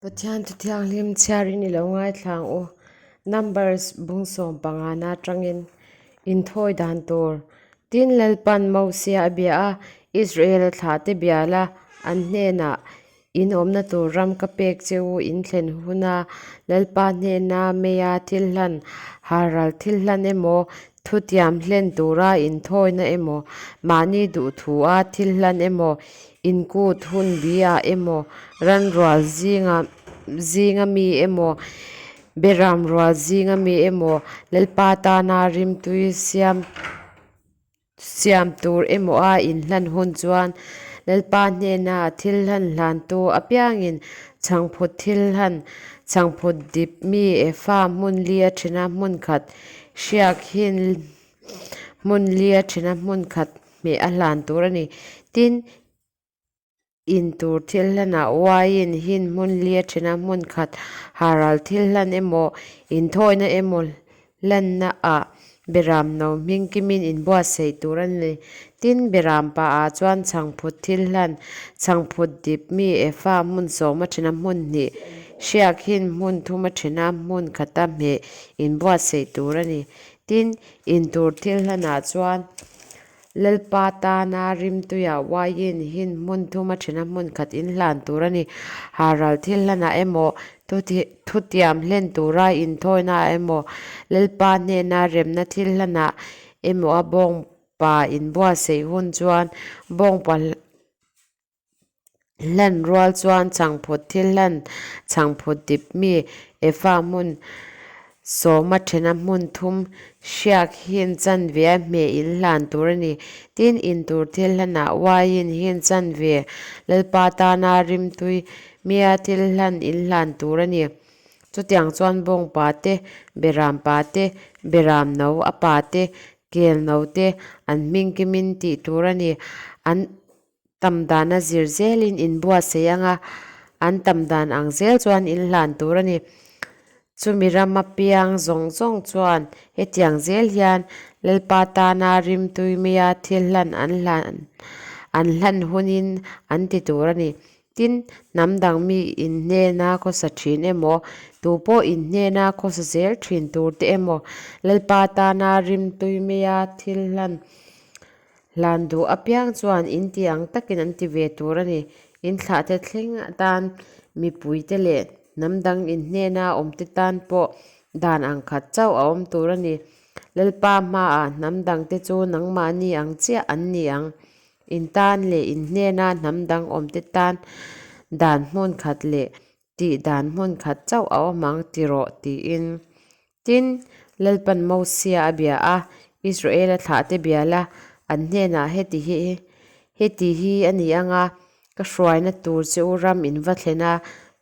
Pathian Thu Thianghlim chhiarin i lo ngaithla ang u. Numbers bung sawm pangana atangin inthawi dan tur. Tin, Lalpan Mosia a bia a, Israel-a thlahte bia la, an hnenah, In awmna tur ram ka pek che u in thlen huna Lalpa hnena meia thil hlan, halral thil hlan emaw, thutiam hlen tura inthawina emaw, mahni duhthua thil hlan emaw, Inkut hun bi-ah emaw, ran rual zinga zinga mi emaw, beram rual zinga mi emaw, Lalpa tana rimtui siam siam tur emaw a inhlan hun chuan Lalpa hnena thil hlan hlantu apiangin chhangphut thil hlan, chhangphut dip mi efa hmun li a thina hmun khat hriak hin hmun li a thina hmun khat hmeh a hlan tur a ni. Tin, in tur thil hlanah uaiin hin hmun li a thina hmun khat haral thil hlan emaw, inthawina emaw hlanna ah beram no hming kimin inbuatsaih tur a ni. Tin, beram pa ah chuan chhangphut thil hlan, chhangphut dip mi efa hmun sawm a thina hmun hnih, hriak hin hmun thum a thina hmun khata hmeh inbuatsaih tur a ni. Tin, in tur thil hlanah chuan Lalpa tana rimtuia uaiin hin hmun thum a thina hmun khat in hlan tur a ni. Haral thil hlanah emaw, thutiam hlen tura inthawinaah emaw, Lalpa hnena remna thil hlanah emaw a bawngpa inbuatsaih hun chuan bawngpa Hlan rual chuan chhangphut thil hlan chhangphut dip mi efa hmun sawma thena hmun thum hriak hin chanve a hmeh in hlan tur a ni. Tin, in tur thil hlanah uaiin hin chanve Lalpa tana rimtui mia thil hlan in hlan tur a ni. Chutiang chuan bawngpa te, beram pa te, beram no a pa te, kel no te an hming kimin tih tur a ni. An Tam dan a zir zelin inbuatsaih ang a, an tam dan ang zel chuan inhlan tur a ni. Chumi rama piang zawng zawng chuan hetiang zel hian Lalpa tana rimtui maia thil hlan an hlan an hlan hunin an ti tur a ni. Tin, hnam dang mi inhnena khawsa thin emaw, tu pawh inhnena khawsa zel thin tur te emaw, Lalpa tana rimtui maia thil hlan Hlan duh apiang chuan in ti ang takin an ti ve tur a ni. In thlahte thleng atan mipuite leh hnam dang in hnena awmte tan pawh dan ang khat chauh a awm tur a ni. Lalpa hmaah hnam dangte chu nangmahni ang chiah an ni ang. In tan leh in hnena hnam dang awmte tan dan hmun khat leh tih dan hmun khat chauh a awm ang ti rawh tiin. Tin, Lalpan Mosia a bia a, Israela thlahte bia la, an hnenah heti hi heti hi a ni ang a, ka hruaina tur che u ram in va thlen a,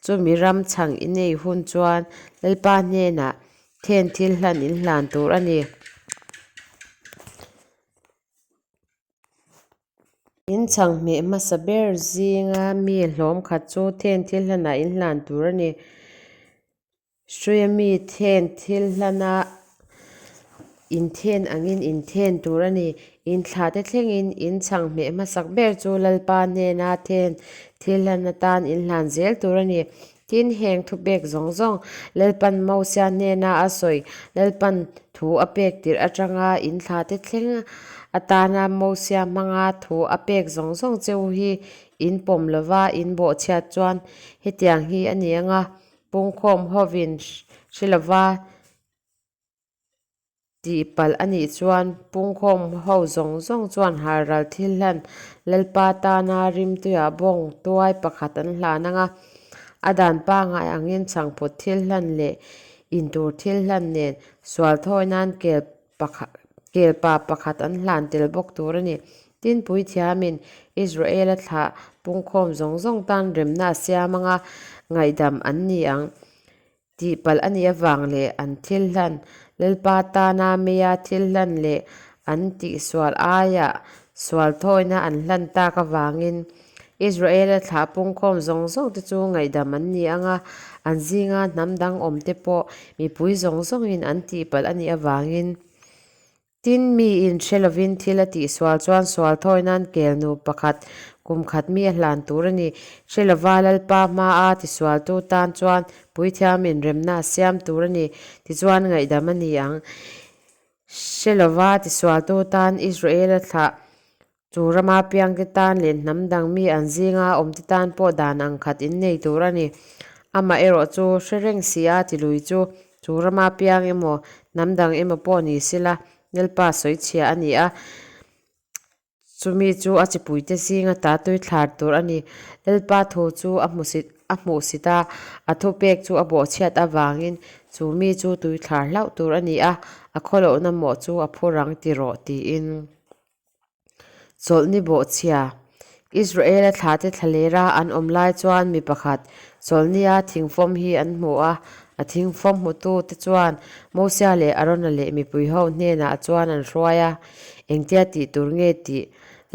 chumi ram chhang i nei hun chuan Lalpa hnenah then thil hlan in hlan tur a ni. In chhang hmeh hmasa ber zinga mi hlawm khat chu then thil hlanah in hlan tur a ni. Hruia mi then thil hlana inthen angin inthen tur a ni. In thlahte thlengin in chhang hmeh hmasak ber chu Lalpa hnena then thil hlan atan in hlan zel tur a ni. Tin, heng thupek zawng zawng Lalpan Mosia hnena a sawi, Lalpan thu a pek tirh atanga in thlate thleng atana Mosia hmanga thu a pek zawng zawng cheu hi in pawm lova in bawhchhiat chuan hetiang hi a ni anga pungkhawm hovin hre lova Tihpalh a nih chuan pungkhawm ho zawng zawng chuan halral thil hlan Lalpa tana rimtuiah bawng tuai pakhat an hlan ang a, a dan pangngai angin chhangphut thil hlan leh intur thil hlan nen sual thawi nan kel pakhat kelpa pakhat an hlan tel bawk tur a ni. Tin, Puithiamin Israela thlah pungkhawm zawng zawng tan remna a siam ang a, ngaihdam an ni ang. Tihpalh a nih avang leh an thil hlan, Lalpa tana meia thil hlan leh an tihsual aiah sual thawina an hlan tak avangin Israela thlah pungkhawm zawng zawng te chu ngaihdam an ni ang a, an zinga hnam dang awmte pawh mipui zawng zawngin an tihpalh a nih avangin Tin, miin hre lovin thil a tihsual chuan sual thawi nan kel nu pakhat, Kum khat mi a hlan tur a ni. Hre lova Lalpa hmaa tisualtu tan chuan Puithiamin remna a siam tur a ni. Tichuan ngaihdam a ni ang. Hre lova tisualtu tan Israela thlah chu rama piangte tan leh hnam dang mi an zinga awmte tan pawh dan ang khat in nei tur a ni. Amaherawh chu hre reng si a tilui chu chu rama piang emaw hnam dang emaw pawh ni sela Lalpa sawichhia a ni a. Chumi chu a chipuite zinga ta tui thlar tur a ni. Lalpa thu chu a hmusit a hmuhsit a, a thupek chu a bawhchhiat avangin chu mi chu tui thlar hlauh tur a ni a, a khawlohna mawh chu a phur ang ti rawh tiin. Chawlhni bawhchhia Israela thlate thlalera an awm lai chuan mi pakhat chawlhnia thingfawm hi an hmu a, a thingfawm hmutute chuan Mosia leh Arona leh mipui ho hnenah chuan an hruai a, engtia tih tur nge tih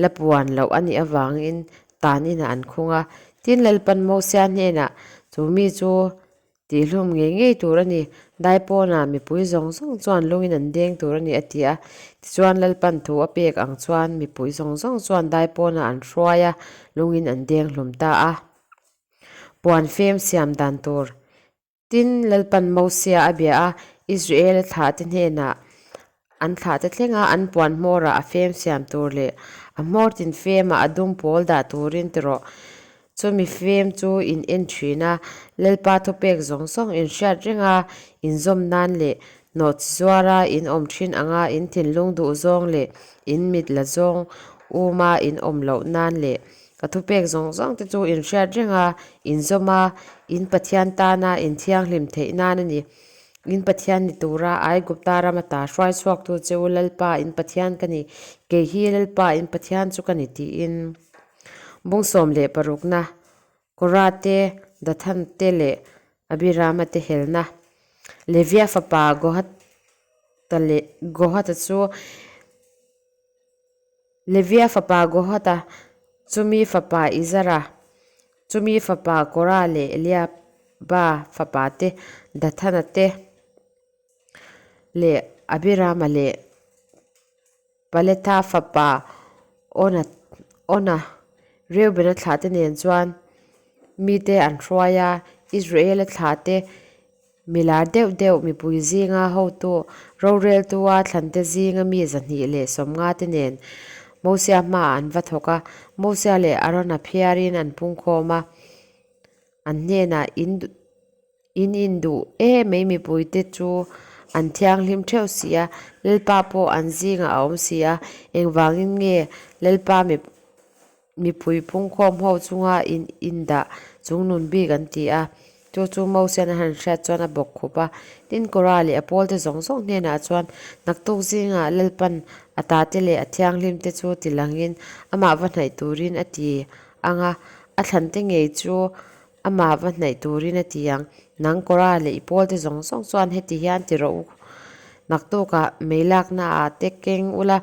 la puan loh a nih avangin tan inah an khung a. Tin, Lalpan Mosia hnenah chu mi chu Tihhlum ngei ngei tur a ni. Daipawnah mipui zawng zawng chuan lungin an deng tur a ni a ti a. Tichuan Lalpan thu a pek ang chuan mipui zawng zawng chuan daipawnah an hruai a, lungin an deng hlum ta a. Puan fem siam dan tur. Tin, Lalpan Mosia a bia a, Israel-a thlahte hnenah an thlahte thlenga an puan hmawrah a fem siam tur leh a hmawr tin femah a dum pawl dah turin ti rawh. Chumi fem chu in en thin a, Lalpa thupek zawng zawng in hriat reng a, in zawm nan leh hnawh chi zuara in awm thin anga in thinlung duh zawng leh in mit la zawng uma in awm loh nan leh ka thupek zawng zawng te chu in hriat reng a, in zawm a, in Pathian tana in thianghlim theih nan a ni. In Pathian ni tura Aigupta ram ata hruai chhuaktu che u Lalpa in Pathian ka ni, kei hi Lalpa in Pathian chu ka ni tiin bung 16na Kora te, Dathan te leh Abirama te helna Levia fapa Gohata leh Gohata chu Levia fapa Gohata, chumi fapa Izara, chumi fapa Kora leh Eliaba fapa te, Dathana te leh Abirama leh Paletha fapa Ona, Ona, Reubena thlahte nen chuan mite an hruai a, Israela thlahte Milar deuh deuh mipui zinga hotu roreltua thlante zinga mi 250 te nen Mosia hmaah an va thawk a. Mosia leh Arona phiarin an pungkhawm a, an hnenah in in induh emai mipuite chu an thianghlim theuh si a, Lalpa pawh an zingah a awm si a, engvangin nge Lalpa Mipui pungkhawm ho chunga in indah chungnun bik an ti a, chu chu Mosian a han hriat chuan a bawk khup a. Tin, Kora leh a pawlte zawng zawng hnenah chuan naktuk zingah Lalpan a tate leh a thianghlimte chu ti langin amah va hnaih turin a ti ang a, a thlante ngei chu amah va hnaih turin a ti ang. Nang Kora leh i pawlte zawng zawng chuan heti hian ti rawh u, naktukah mei laknaah te keng ula,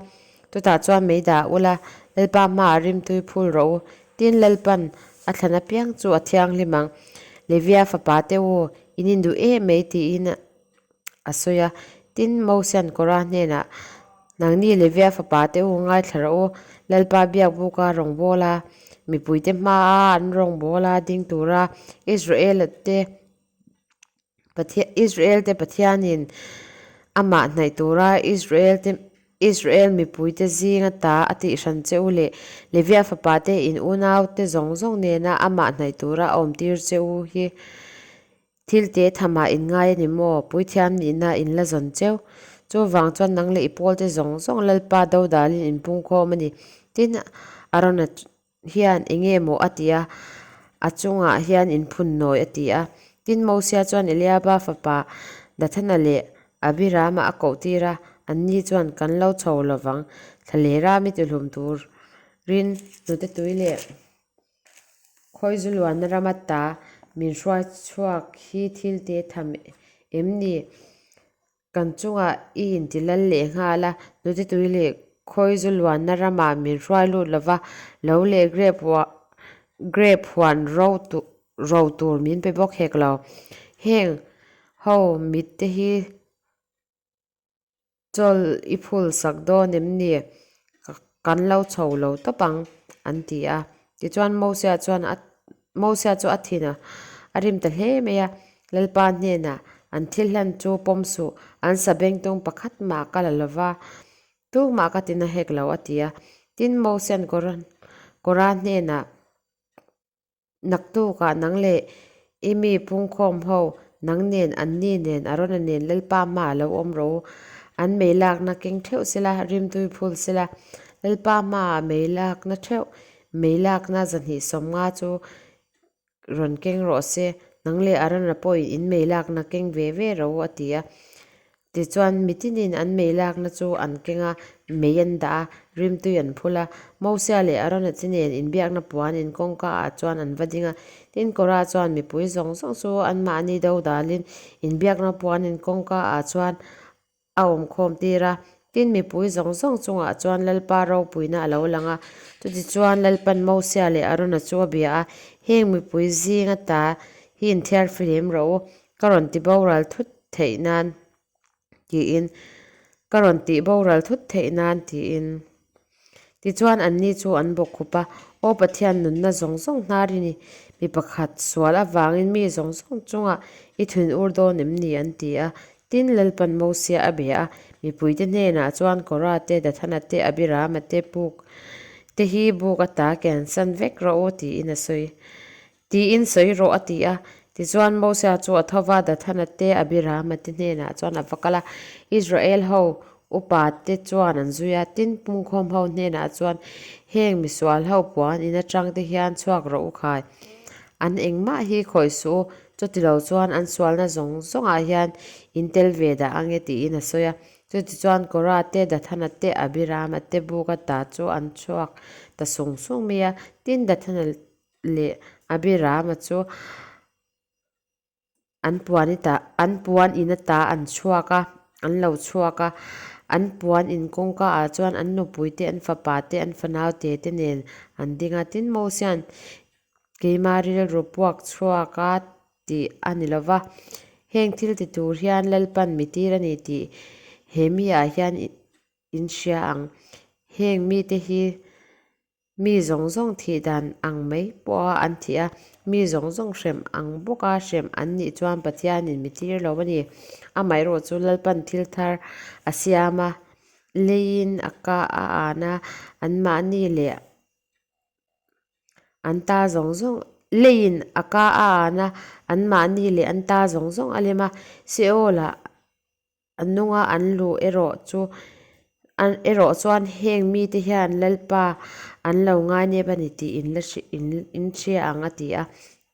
Chutah chuan mei dah ula, Lalpa hmaah rimtui phul rawh u. Tin, Lalpan a thlan apiang chu a thianghlim ang. Levia fapa te u, in induh em mai tiin a sawi a. Tin, Mosian Kora hnenah, Nangni Levia fapa te u ngaithla rawh u, Lalpa biakbuka rawngbâwl a, mipuite hmaa an rawngbâwl a ding tura Israela te Israel te Pathianin amah hnaih tura Israel te Israel mipuite zinga ta a tihhran che u leh Levia fapa te in unau te zawng zawng nena amah hnaih tura a awmtir che u hi thil te thamah in ngai a ni maw? Puithiam nihna in la zawn cheu. Chuvang chuan nang leh i pawl te zawng zawng Lalpa dodalin in pungkhawm a ni. Tin, Arona hian eng nge maw a ti a, a chungah hian in phun nawi a ti a. Tin, Mosia chuan Eliaba fapa Dathana leh Abirama a koh tir a, anni chuan kan lo chho lo vang, thlalera mi tihlum turin hnute tui leh khawizu luanna rama ta min hruai chhuak hi thil te tham em ni? Kan chungah i inti lal leh nghal a, hnute tui leh khawizu luanna ramah min hruai lut lova, lo leh grape grape huan ro ro tur min pe bawk hek lo. Heng ho mit te hi chawl i phul sak dawn em ni? Kan lo chho lo tawp ang, an ti a. Tichuan Mosia chuan a Mosia chu a thin a a rim ta hle mai a, Lalpa hnenah an thil hlan chu pawm suh, an sabengtung pakhat mah ka la lova, tumah ka tina hek lo a ti a. Tin, Mosia'n Kora hnenah, Naktukah nang leh i mi pungkhawm ho, nang nen, anni nen, Arona nen Lalpa hmaah lo awm rawh u. An mei lakna keng theuh sela, rimtui phul sela, Lalpa hmaah mei lakna theuh, mei lakna 250 chu rawn keng rawh se, nang leh Arona pawhin in mei lakna keng ve ve rawh u, a ti a. Tichuan, mitinin an mei lakna chu an keng a, mei an dah a, rimtui an phul a. Mosia leh Arona te nen inbiakna puan in kawngka ah chuan an va ding a. Tin, Korah chuan mipui zawng zawng chu anmahni do dalin inbiakna puan in kawngka ah chuan a awmkhawm tir a. Tin, mipui zawng zawng chungah chuan Lalpa ropuina a lo lang a. Chutichuan, Lalpan Mosia leh Arona chu a bia a, Heng mipui zing ata hi inthiar fihlim rawh u, ka rawn ti boral thut theih nan tiin ka rawn tih boral thut theih nan tiin tichuan anni chu an bawk khup a, Aw Pathian nunna zawng zawng hnar i ni, mi pakhat sual avangin mi zawng zawng chungah i thun ur dawn em ni an ti a. Tin, Lalpan Mosia a be a, mipuite hnenah chuan Kora te, Dathana te, Abirama te buk te hi buk ata kiansan vek rawh u tiin a sawi. Tiin sawi rawh a ti a. Tichuan Mosia chu a tho va, Dathana te, Abirama te hnenah chuan a va kal a. Israel ho upa te chuan an zui a, tin pungkhawm ho hnenah chuan, Heng misual ho puan in atang te hian chhuak rawh u khai. An engmah hi khawih suh u, chutilo chuan an sualna zawng zawngah hian in tel ve dah ange tiin a sawi a. Chutichuan Korah te, Dathana te, Abirama te buk ata chu an chhuak ta sung sung mai a, tin Dathana leh Abirama chu an puan i tah an puan in ata an chhuak a, an lo chhuak a, an puan in kawngka ah chuan an nupui te, an fapa te, an fanau te te nen an ding a. Tin, Mosia'n keima rilru puak chhuak a tih a ni lo va, heng thil ti tur hian Lalpan mi tir a ni tih he mi ah hian in hria ang. Heng mite hi Mi zawng zawng thih dan ang mai pawha an thih a, mi zawng zawng hrem ang bawka hrem an nih chuan Pathianin mi tir lo a ni. Amaherawh chu Lalpan thil thar a siam a, leiin a kah a an a, anmahni leh an ta zawng zawng leiin a kah a an a, anmahni leh an ta zawng zawng a lem a, Seol-ah A nunga an luh erawh chu an erawh chuan heng mite hian Lalpa an lo ngai nep a ni tih in la hri in in hria ang a ti a.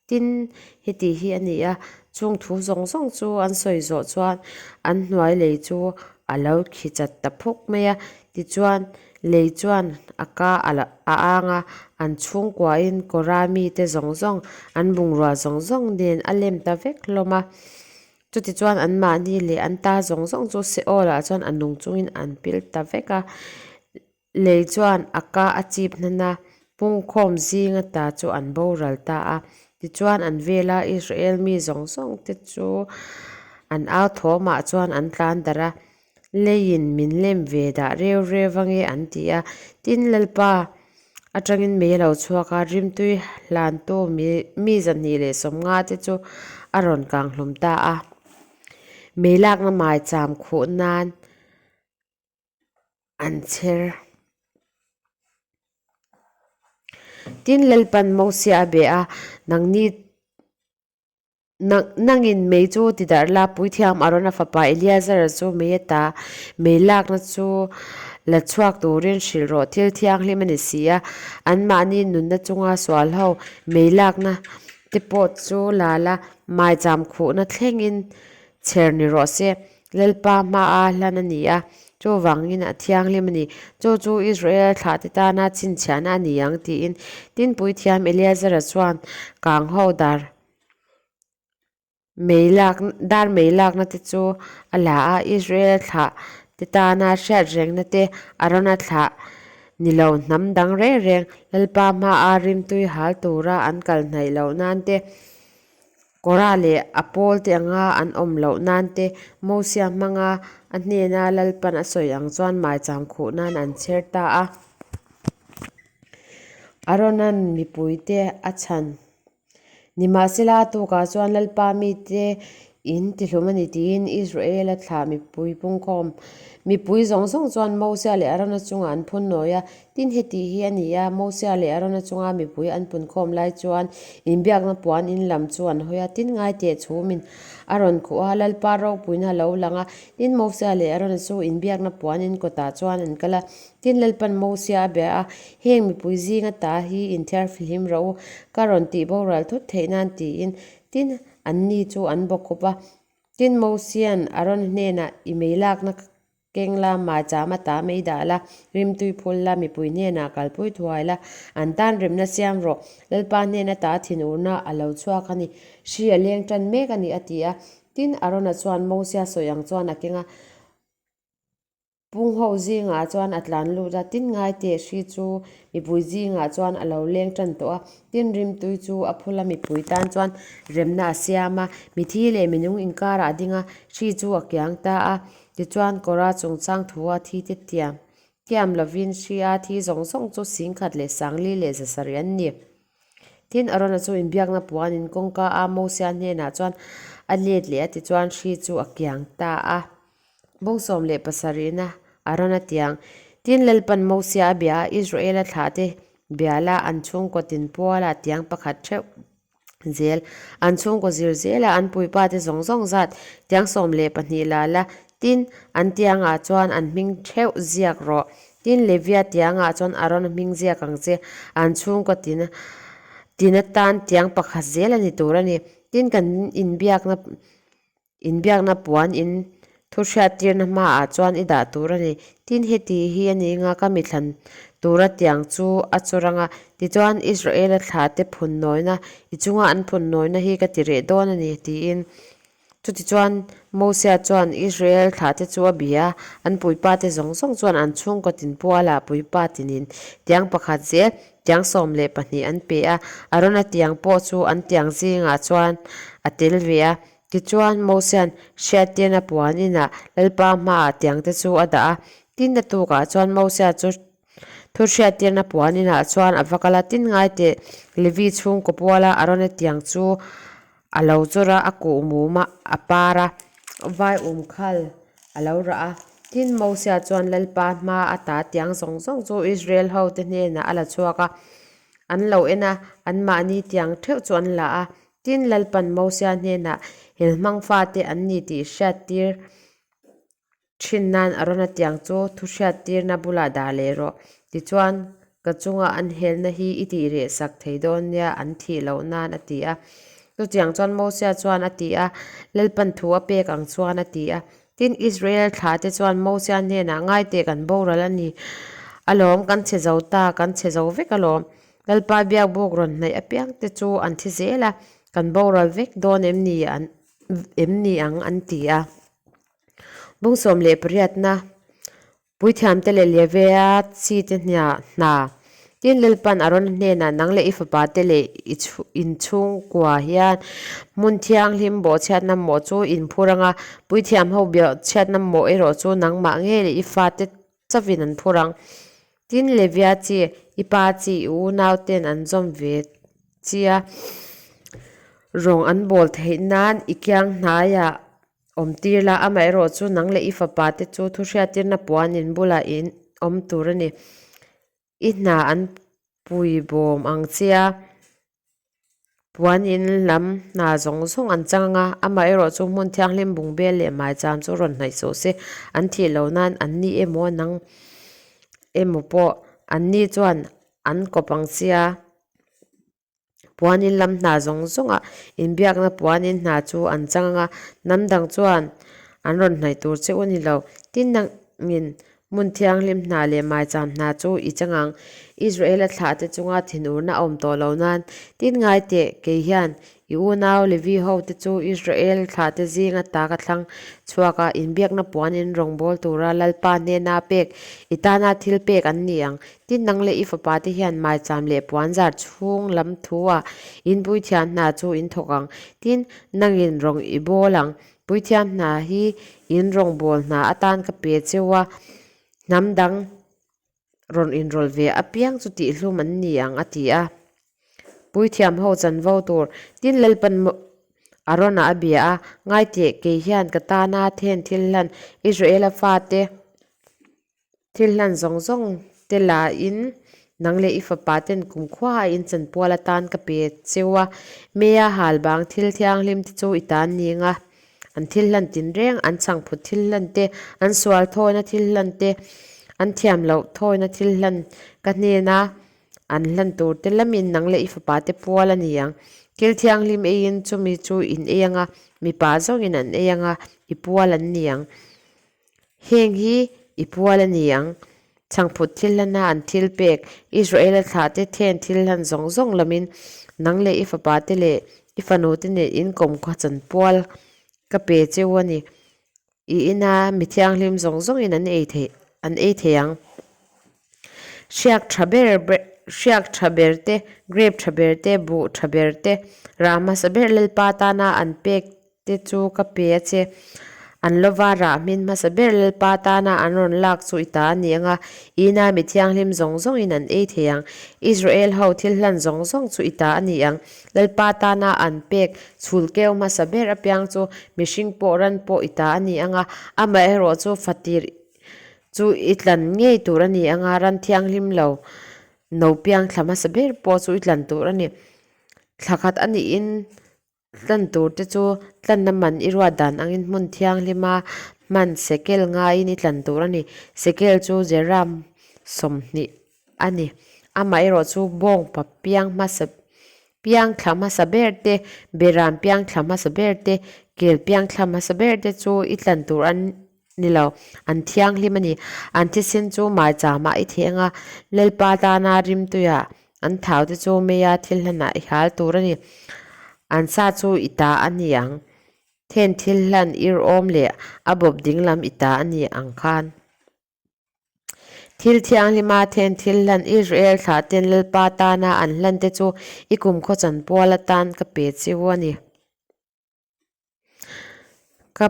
Tin, heti hi a ni a, chung thu zawng zawng chu an sawi zawh chuan an hnuai lei chu a lo khi chat ta phuk mai a. Tichuan, lei chuan a ka a a ang a, an chhungkuain Kora mite zawng zawng an bungrua zawng zawng nen a lem ta vek hlawm a. Chutichuan anmahni leh an ta zawng zawng chu Seol-ah chuan a nung chungin an pil ta vek a. Lei chuan a ka a chip hnan a, pungkhawm zinga ta chu an boral ta a. Tichuan an vela Israel mi zawng zawng te chu an au thawmah chuan an tlan darh a, Leiin min lem ve dah reu reu ange an ti a. Tin, Lalpa atangin mei a lo chhuak a, rimtui hlantu mi 250 te chu a rawn kang hlum ta a. Mei lakna maicham khuh nan an chher. Tin, Lalpan Mosia a be a, Nangni Nangin mei chu ti darh la, Puithiam Arona fapa Eleazara chu mei ata mei lakna chu la chhuak turin hrilh rawh, thil thianghlim a ni si a, anmahni nunna chunga sual ho mei lakna te pawh chu la la, maicham khuhna thlengin chher ni rawh se. Lalpa hmaa hlan a ni a, chuvangin a thianghlim a ni. Chu chu Israel thlahte tana chhinchhiahna a ni ang tiin tin Puithiam Eleazara chuan kang ho dar mei lak dar mei lakna te chu a la a, Israel thlah te tana hriat rengna te Arona thlah ni lo hnam dang reng reng Lalpa hmaa rimtui hal tura an kal hnaih loh nan te Kora leh a pawl te anga an awm loh nan te Mosia hmanga a hnena Lalpan a sawi ang chuan maicham khuh nan an chher ta a. Arona'n mipuite a chhan. Nimahsela, a tukah chuan Lalpa mite in tihlum a ni tiin Israela thlah mipui pungkhawm mipui zawng zawng chuan Mosia leh Arona chungah an phun nawi a. Tin, heti hi a ni a, Mosia leh Arona chunga mipui an punkhawm lai chuan inbiakna puan in lam chu an hawi a, tin ngaiteh chhumin a rawn khuh a, Lalpa ropuina a lo lang a. Tin, Mosia leh Arona chu inbiakna puan in kawtah chuan an kal a. Tin, Lalpan Mosia a bia a, Heng mipui zinga ta hi inthiar fihlim rawh u, ka rawn tih boral thut theih nan tiin. Tin, anni chu an bawkkhup a. Tin, Mosia'n Arona hnenah, I mei lakna Keng la, maicham a ta mei dah la, rimtui phul la, mipui hnenah kalpui thuai la, an tan remna siam rawh. Lalpa hnen ata thinurna a lo chhuak a ni, hri a leng tan mek a ni, a ti a. Tin, Arona chuan Mosia sawi ang chuan a keng a, pung ho zingah chuan a tlan lut a, tin ngaiteh hri chu mipui zingah chuan a lo leng tan tawh a. Tin, rimtui chu a phul a, mipui tan chuan remna a siam a, mithi leh minung inkarah a ding a, hri chu a kiang ta a. Tichuan, Kora chungchang thua thi te tiam tiam lovin hria thi zawng zawng chu singkhat leh sangli leh zasarih an ni. Tin, Arona chu inbiakna puanin kawngka a Mosia hnenah chuan a let leh a, tichuan hri chu a kiang ta a. Bawngsawm leh pasarihna Arona tiang. Tin, Lalpan Mosia a bia a, Israela thlahte biala an chhungkaw tinpuala tiang pakhat theuh zel. An chhungkaw zir zela an puipate zawng zawng zat tiang 12 la la. Tin, an tiangah chuan an hming theuh ziak rawh. Tin, Levia tiangah chuan Arona hming ziak ang che. An chhungkaw tin tin atan tiang pakhat zel a ni tur a ni. Tin, kan inbiakna Inbiakna puan in thu hriattirna hmaah chuan i dah tur a ni. Tin, heti hi a ni nga ka mithlan tura tiang chu a chawr ang a, tichuan Israela thlahte phun nawina, i chunga an phun nawina hi ka ti reh dawn a ni, tiin. Chutichuan Mosia chuan Israel thlahte chu a bi a, an puipate zawng zawng chuan an chhungkaw tinpualah puipa tinin tiang pakhat zel, tiang 12 an pe a, Arona tiang pawh chu an tiang zingah chuan a tel ve a. Tichuan, Mosia'n hriattirna puan inah Lalpa hmaah tiangte chu a dah a. Tin, a tukah chuan Mosia chu thu hriattirna puan inah chuan a va kal a. Tin, ngaiteh Levi chhungkaw puala Arona tiang chu a lo chawr a, a kuh mum a, a par a, vai um khal a lo rah a. Tin, Mosia chuan Lalpa hma ata tiang zawng zawng chu Israel hote hnenah a la chhuak a. An lo en a, anmahni tiang theuh chu an la a. Tin, Lalpan Mosia hnenah helhmang fate an ni tih hriattir thin nan Arona tiang chu thu hriattirna bulah dah leh rawh. Tichuan, ka chunga an helna hi i tih reh sak thei dawn nia an thih loh nan a ti a. Chutiang chuan Mosia chuan a ti a, Lalpan thu a pek ang chuan a ti a. Tin, Israel thlahte chuan Mosia hnenah ngaiteh kan boral a ni alawm, kan chhe zo ta, kan chhe zo vek alawm. Lalpa biakbuk rawn hnaih apiang te chu an thi zel a, kan boral vek dawn em ni an em ni ang an ti a. Bung 18 na Puithiamte leh Levia chi te hnia hna Tin Lalpan Arona hnenah nang leh i fapa te leh i inchhungkua hian hmun thianghlim bawhchhiatna mawh chu in phur ang a, puithiam ho bawhchhiatna mawh erawh chu nangmah ngei leh i fate Chauhin an phur ang. Tin, Levia chi, i pa chi, i unau ten an zawm ve chi a, rawng an bawl theih nan i kiang hnaiah awm tir la, amaherawh chu nang leh i fapa te chu thuhriattirna puan in bulah in awm tur a ni. I hna an pui bawm ang che a. Puan in lam hna zawng zawng an chang a, amaherawh chu hmun thianghlim bungbel leh maicham chu rawn hnaih suh se, an thih loh nan an ni emaw nang emaw pawh an ni chuan an kawp ang sia. Puan in lam hna zawng zawngah inbiakna puan in hna chu an chang a, hnam dang chuan an rawn hnaih tur che u ni lo. Tin nangin Hmun thianghlim hna leh maicham hna chu i chang ang. Israela thlahte chunga thinurna a awm tawh lo nan, tin ngai teh, kei hian i unau Levi hote chu Israel thlahte zinga ta ka thlang chhuak a, inbiakna puan in rawngbâwl tura Lalpa hnena pek i tana thil pek an ni ang. Tin, nang leh i fapate hian maicham leh puanzar chhung lam thu-ah in puithiam hna chu in thawk ang. Tin, nangin rawng i bâwl ang. Puithiam hna hi in rawngbâwl hna atan ka pe cheu a, hnam dang Rawn inrawlh ve apiang chu tihhlum an ni ang, a ti a. Puithiam ho chanvo tur tin Lalpan Arona a bia a, Ngaiteh, kei hian ka tana then thil hlan Israela fate thil hlan zawng zawng te lain nang leh i fapa ten kumkhua a in chanpual atan ka pe cheu a, Meia hal bang thil thianghlim te chu i tan ning a. An thil hlan tinreng, an chhangphut thil hlan te, an sual thawina thil hlan te, an thiam loh thawina thil hlan ka hnena an hlan tur te lamin nang leh i fapa te pual a ni ang. Thil thianghlim eiin chumi chu in ei anga, mipa zawngin an ei anga, i pual an ni ang. Heng hi i pual a ni ang. Chhangphut thil hlana an thil pek, Israela thlahte then thil hlan zawng zawng lamin nang leh i fapate leh i fanute nen in kawmkhua chanpual ka pe cheu a ni. I ina mi thianghlim zawng zawngin an ei theih an ei thei ang. Hriak tha ber hriak tha ber te, grape tha ber te, buh tha ber te, rah hmasa ber Lalpa tana an pek te chu ka pe a che. An lova rah hmin hmasa ber Lalpa tana an rawn lak chu i ta a ni ang a, ina mi thianghlim zawng zawngin an ei thei ang. Israel ho thil hlan zawng zawng chu i ta a ni ang. Lalpa tana an pek chhul keu hmasa ber apiang chu mihring pawh ran pawh i ta a ni ang a, amaherawh chu fatir chu i tlan ngei tur a ni ang a, ran thianghlim lo no piang thla hmasa ber pawh chu i tlan tur a ni. Thla khat a niin Tlan tur te chu tlanna man i ruat dan angin hmun thianghlima hman sekel ngaiin i tlan tur a ni. Sekel chu Jeram 20 a ni. Amaherawh chu bawngpa piang hmasa piang thla hmasa ber te, beram piang thla hmasa ber te, kel piang thla hmasa ber te chu i tlan tur a ni lo. An thianghlim a ni. An thisen chu maicham ah i theh anga Lalpa tana rimtuiah an thau te chu meia thil hlanah i hal tur a ni. An sa chu i ta a ni ang. Then thil hlan ir awm leh a bawp dinglam i ta a ni ang khan. Thil thianghlima then thil hlan Israel thlah ten Lalpa tana an hlan te chu i kumkhaw chanpual atan ka pe chiu a ni. Ka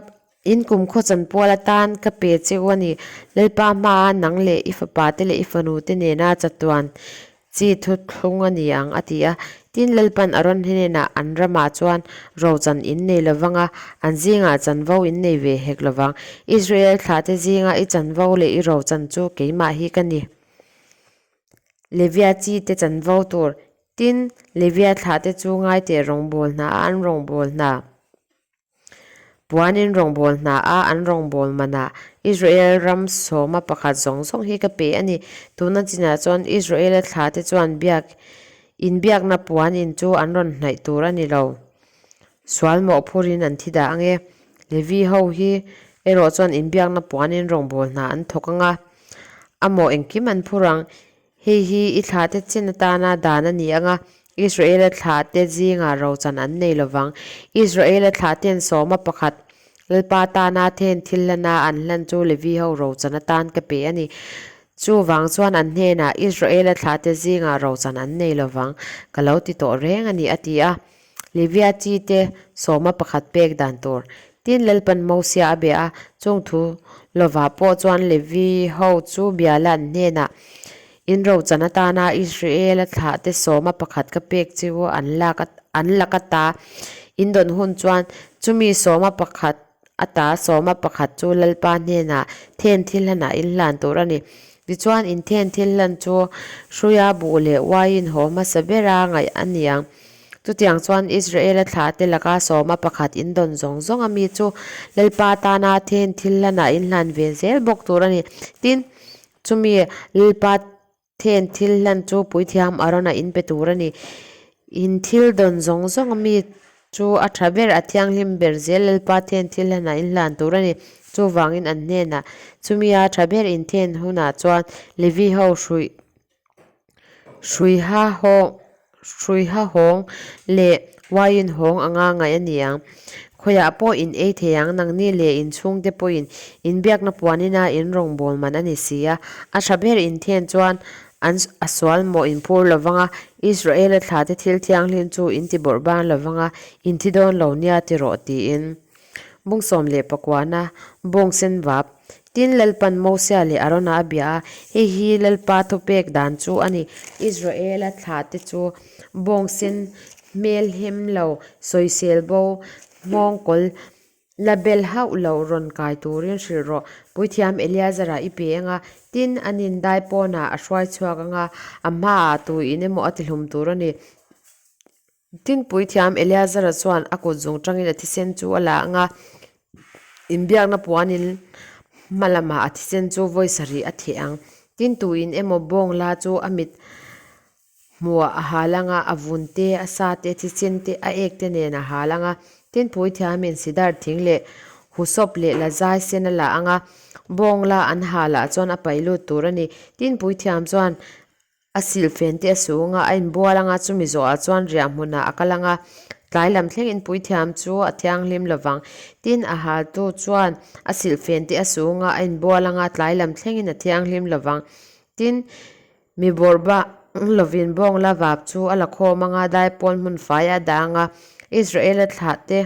in kumkhaw chanpual atan ka pe che u a ni. Lalpa hmaa nang leh i fapa te leh i fanu te nena chatuan chi thuthlung a ni ang, a ti a. Tin, Lalpan Aron hnenah an ramah chuan rochan in nei lovang a, an zingah chanvo in nei ve hek lovang. Israel thlahte zinga i chanvo leh i rochan chu keimah hi ka ni. Levia chi te chanvo tur Tin, Levia thlahte chu ngaiteh rawngbâwl hna a an rawngbâwl hna, puanin rawngbâwl hna a an rawngbâwl manah Israel ram sawma pakhat zawng zawng hi ka pe a ni. Tuna chinah chuan Israela thlahte chuan biak inbiakna puanin chu an rawn hnaih tur a ni lo. Sual mawhphurin an thi dah ang e. Levi ho hi erawh chuan inbiakna puanin rawngbâwl hna an thawk ang a, a mawh engkim an phur ang. Hei hi i thlahte chin atana dan a ni ang a, Israela thlahte zingah rochan an nei lo vang. Israela thlahte'n sawma pakhat Lalpa tana then thil hlana an hlan chu Levi ho rochan atan ka pe a ni. Chuvang chuan an hnenah, Israela thlahte zingah rochan an nei lo vang, ka lo ti tawh reng a ni, a ti a. Levia chi te sawma pakhat pek dan tur. Tin, Lalpan Mosia a bia a, chung thu lovah pawh chuan Levi ho chu biala an hnenah, In rochan atana Israela thlah te sawma pakhat ka pek che u an lak an lak ata in dawn hun chuan chumi sawma pakhat ata sawma pakhat chu Lalpa hnenah then thil hlanah in hlan tur a ni. Tichuan, in then thil hlan chu hruia buh leh uaiin haw hmasa bera ngaih a ni ang. Chutiang chuan Israela thlahte laka sawma pakhat in dawn zawng zawng a mi chu Lalpa tana then thil hlanah in hlan ve zel bawk tur a ni. Tin, chumi Lalpa then thil hlan chu puithiam Arona in pe tur a ni. In thil dawn zawng zawng a mi chu a tha ber, a thianghlim ber zel Lalpa then thil hlanah in hlan tur a ni. Chuvangin an hnenah, Chumia tha ber in then hunah chuan Levi ho hruih Hruiha hawng Hruiha hawng leh uaiin hawng anga ngaih a ni ang. Khawiah pawh in ei thei ang, nangni leh in chhungte pawhin inbiakna puanina in rawngbâwl man a ni si a. A tha ber inthen chuan an a sual mawh in phur lo vang a, Israela thlate thil thianghlim chu in ti bawrh ban lo vang a, in thi dawn lo nia ti rawh tiin. Bung 19 na, bawng sen vap. Tin, Lalpan Mosia leh Arona a bia a, Hei hi Lalpa thupek dan chu a ni. Israela thlahte chu bawngsen hmelhem lo, sawisel bo, nghawngkawl la bel hauh lo rawn kai turin hrilh rawh. Puithiam Eleazara i pe ang a, tin, an indai pawnah a hruai chhuak ang a, a hmaah tuin emaw a tihlum tur a ni. Tin, puithiam Eleazara chuan a kut zung tangin a thisen chu a la ang a, inbiakna puanin hma lamah a thisen chu vawi sarih a theh ang. Tin, tuin emaw bawng la chu a mit hmuhah a hal ang a, a vun te, a sa te, thisen te, a ek te nen a hal ang a. Tin, puithiamin sidar thing leh husawp leh lazai sen a la ang a, bawng la an halah chuan a paih lut tur a ni. Tin, puithiam chuan A silhfen te a su ang a, a inbual ang a, chumi zawhah chuan riah hmunah a kal ang a, tlai lam thlengin puithiam chu a thianghlim lo vang. Tin, a haltu chuan a silhfen te a su ang a, a inbual ang a, tlai lam thlengin a thianghlim lo vang. Tin, mi bawrhba lovin bawng la vap chu a la khawm ang a, daipawn hmun faiah a dah ang a, Israela thlahte.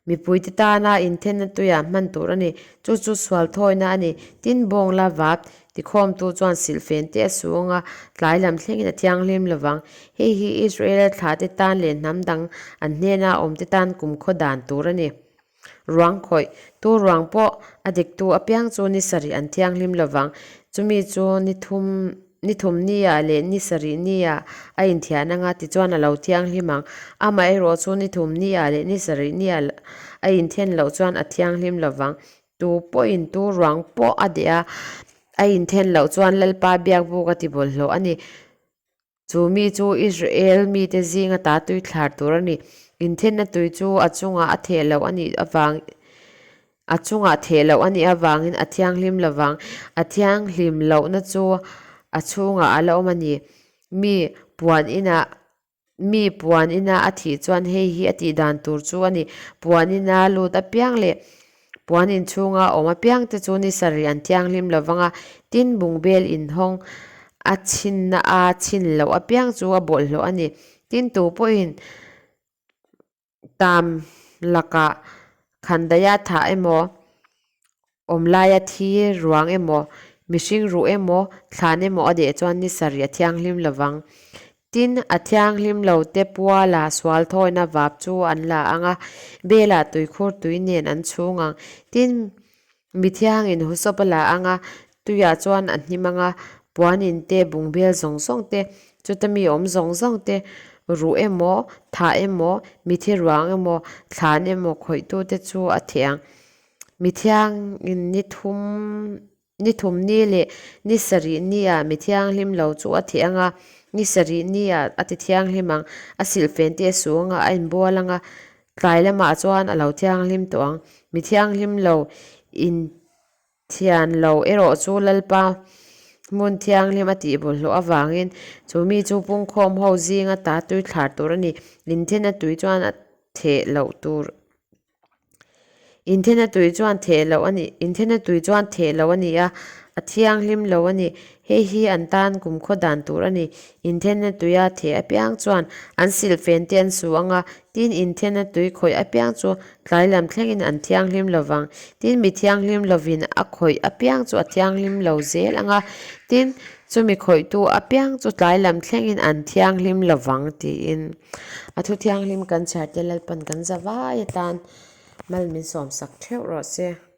Mipuite tana inthenna tuiah hman tur a ni. Chu chu sual thawina a ni. Tin, bawng la vap tikhawmtu chuan silhfen te a su ang a, tlai lam thlengin a thianghlim lo vang. Hei hi Israela thlahte tan leh hnam dang an hnena awmte tan kumkhaw dan tur a ni. Ruang khawih, tu ruang pawh a diktu apiang chu ni sarih an thianghlim lo vang. Chumi chu ni thum. Ni thum nia leh ni sarih nia a inthian anga tichuan a lo thianghlim ang. Amaherawh chu ni thum nia leh ni sarih nia a inthen loh chuan a thianghlim lo vang. Tu pawhin tu ruang pawh a deh a, a inthen loh chuan Lalpa biakbuk a ti bawlhhlawh a ni. Chu mi chu Israel mite zinga ta tui thlar tur a ni. Inthenna tui chu a chungah a theh loh a nih avang. A chungah theh loh a nih avangin a thianghlim lo vang. A thianghlim lohna chu a chhungah a la awm a ni. Mi puan inah mi puan ina a thih chuan hei hi a tih dan tur chu a ni. Puan ina lut apiang leh puan inchhunga awm apiang te chu ni sarih an thianghlim lo vang a, tin bungbel inhawng a chhinna a chhin loh apiang chu a bawlhhlawh a ni. Tin tu pawhin Tam lakah khandaia thah emaw, awm laia thi ruang emaw, mihring ruh emaw, thlan emaw a deh chuan ni sarih a thianghlim lo vang. Tin, a thianghlim lo te puala sual thawina vap chu an la ang a, belah tuikhur tui nen an chhung ang. Tin, Mithiangin husawp a la ang a, tuiah chuan a hnim ang a, puanin te, bungbel zawng zawng te, chuta mi awm zawng zawng te, ruh emaw, thah emaw, mithi ruang emaw, thlan emaw khawihtute chu a theh ang. Mithiangin ni thum ni thum ni leh ni sarih nia mi thianghlim lo chu a theh ang a, ni sarih nia a ti thianghlim ang, a silhfen te a su ang a, a inbual ang a, Tlai lamah chuan a lo thianghlim tawh ang. Mi thianghlim lo inthian lo erawh chu Lalpa hmun thianghlim a tih bawlhhlawh avangin chu mi chu pungkhawm ho zinga ta tui thlar tur a ni. Inthen a tui chuan a theh loh tur Inthen a tui chuan theh loh a ni Inthen a tui chuan theh loh a ni a, a thianghlim lo a ni. Hei hi an tan kumkhaw dan tur a ni. Inthenna tuia theh apiang chuan an silhfen te an su ang a, tin inthenna tui khawih apiang chu tlai lam thlengin an thianghlim lo vang. Tin mi thianghlim lovin a khawih apiang chu a thianghlim lo zel ang a, tin chumi khawihtu apiang chu tlai lam thlengin an thianghlim lo vang tiin a thu thianghlim kan chhiar te Lalpan kan za vai atan mal min sawmsak theuh rawh se.